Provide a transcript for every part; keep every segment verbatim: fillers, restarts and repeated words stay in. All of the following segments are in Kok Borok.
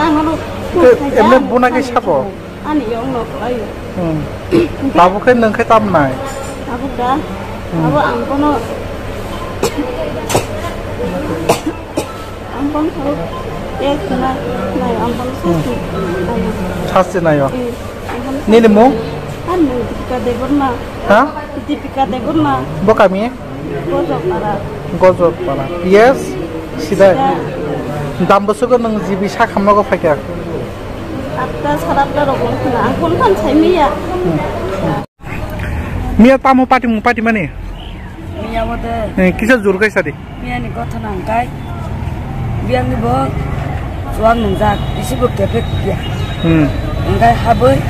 Ano Ke, emne buna ke sabo? Ani yong no khlai. Hmm. Tabuk khe nwng khe tam nai? Tabuk da? Hmm. Abo ang kono, ang kono tabuk, eh, khna, nai, ang kono sasti naio. Sasti naio. Eh, ang kono nini mung? Ani mung Dipika Debbarma. Ha? Dipika Debbarma. Bo kami? Gojopara. Gojopara. Yes. Sidai. Sidai. Dam bwswgo nwng G B sa khamnogo phaikha? Atta, sara atta rok wng khna. Ang phone khan sai maya. Hmm. Miya tamo party mung party mani? Miya bote. Eh, kisa jur kai sadi. Miya ni kotha nang kai. Biyang ni bo chuwak nungjak, isi bo kepek ya. Hmm. Hingkai haboi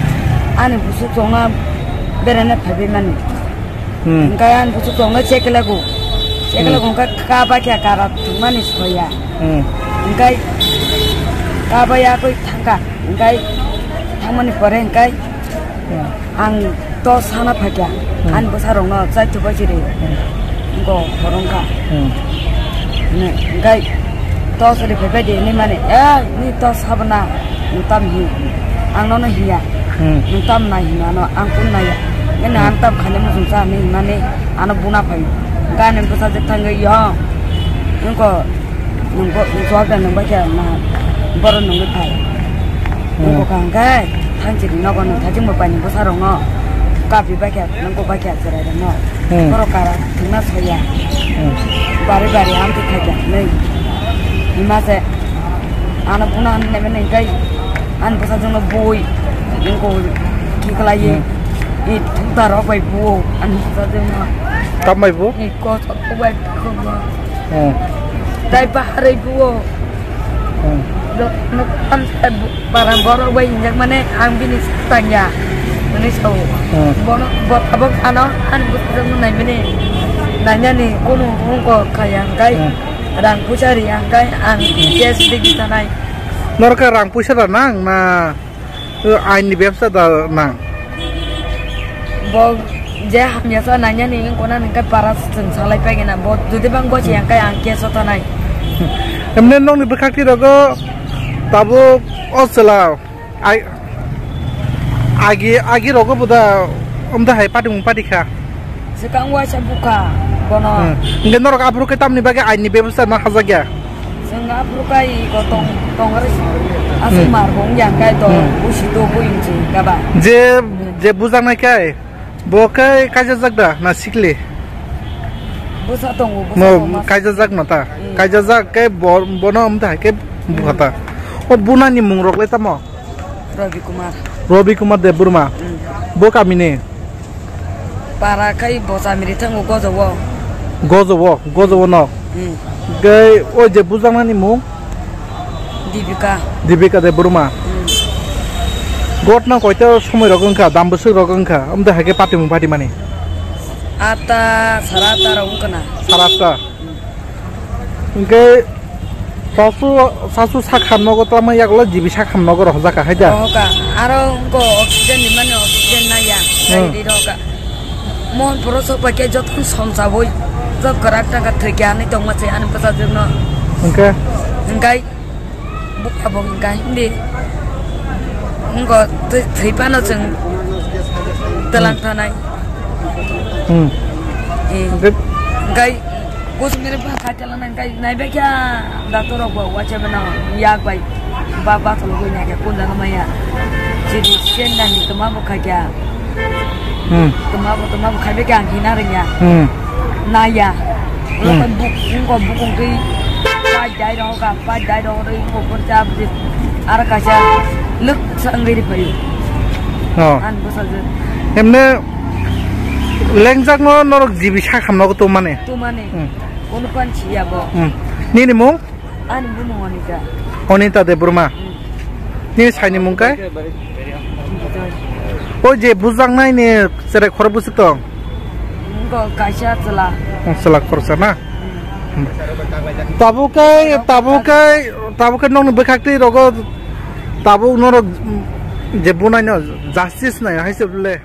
ani busu chongna berana phaibai mani. Hmm. Hingkai ani busu chongna chekelago. Chekelago hmm. Hingkai kaba kya kara thumani soya. Hmm. Hingkai kaba ya koi thangka. Hingkai thangmani pore hingkai hmm. Ang to sana phakya, hmm. Ani bwsa rokno chai chubai chiri, hmm. Go horongkha. Hmm. Hwnwi, hwnkhe to sari phaibai di, hwnwi mani, "Eh, ni to sabana, nwng tam hi?" Ang nono hiya, hmm. Nwng tam nai hino ano, ang kun naiya. Hwnwi hmm. Ang tam khani muchung cha hwnwi hwnmani, ano buna phai. Hwnkhe ani bwsa je thangwi, "Yo, nwng ko, nwng bo, nwng chuak da nwng bai khe na, borok nwngwi phai." Hmm. Nwng bwkha hwnkhe, thang chiri nogo nwng thajing bo paini bwsa rokno, kapi bai khe, nwng ko bai khe cherai rokno. Hmm. Borok kara thwngna soya. Hmm. Bari bari amtwi khaikha hwnwi. Hima se ano phone han naibe nai kai ani bwsajwkno bui nwng ko khiklaiwi. Hmm. I thukda rok bai buo ani bwsajwkno. Tam bai bu? I kochok bai buo. Hmm. Dai baharwi buo. Hmm. Dok nok pan sai bu-, para borok bai injak mane ang bini tangya. Mane sao. Hmm. Bono bo tabok ano ani bwsajwkno naimani. Nainani kunu hwnkhe khaya hwnkhe hmm. Rang puisa ri hwnkhe ang hmm. Case digi tanai. Norokhe rang puisa da nang na? O, ain ni bebsa da nang. Bo je hamya sa nanya ni wngkona ningkai para chwng salai paigena. Bo jodi bang gosi hmm. Hwnkhe ang case o tanai. Emne nokni bwkhak ti rogo tabuk o chwla ai agi agi rogo boda omda hai patimung patikha. Swkang waisa bukha bono. Hmm. Hingke norok aphuru khe tamni bagwi ain ni bebostha no hajakya? Chwng aphuru kai iko tong, tongre aswk hmm. Mar bong yang kai to hmm. Busi to buing chi kaba. Je, je bujaknai kai, bo kai kaijajak da na sikli? Busa tongo, busa mo tongo. Kaijajak na ta? Hmm. Kaijajak kai bo, bono amda hai kai bukha ta. Hmm. O bunani mung rok le tamo? Ravi Kumar. Ravi Kumar Debbarma. Hmm. Bo kamini? Para khai bo chamiri thango gojo o. Gojo o, gojo o no. Hmm. Gai o je bujaknani mung? Dipika. Dipika Debbarma. Hmm. Gotna koita somoi rok wngkha, dam bwswk rok wngkha, amda hai khe patimung patimani? Atta, sara atta rok wngkha na. Sara atta. Hwnkhe sasu, sasu sakha nogo tamo yagulo G B sakha nogo rohorjak kha hai da? Rohoka. Aro wngko oxygen ni mani oxygen naiya. Hmm. Gari rohoka. Mohon poro sok pai khe joto somsaboi. Jok kwrak taka thwikya hinwi tongma se ani bwsajwkno. Hwnkhe? Hwnkhe? Bukha bo hwnkha hindi. Wngko thwi, thwi phano chwng twlang hmm. Thanai. Hmm. Eh. Hwnkhe? Hwnkhe kusumiri bwkha katelana hwnkhe naibaikha doctor rok bo wacha bana yak bai ba ba tolo goi naikha kun jaga maya. Chiri scan nani toma bo khaikha. Hmm. Toma bo, toma bo khaibaikha ang hina rwngya. Hmm. Naiya. Hmm. Lokho buk, wngko bukung twi pai dai rohoka, pai dai rohorwi wngko porcha bwswk aro kaisa lwk sa wngwi rwphaio. Oh. Ani bwsajwk. Emne lengjak no norok G B sakha nogo tongmani? Tongmani. Hmm. Kono pan siya bo. Hmm. Nini mung? Ani bumung Anita. Anita Debbarma. Hmm. Nini saini mung kai? O je bujaknai ni cherai khorok bwswk tong? Wngko kaisa chwla. Oh, chwla khoroksa na? Hmm. Tabuk kai, tabuk kai, tabuk kai nokni bwkhak twi rogo tabuk norok je bunai no justice nai hai se le.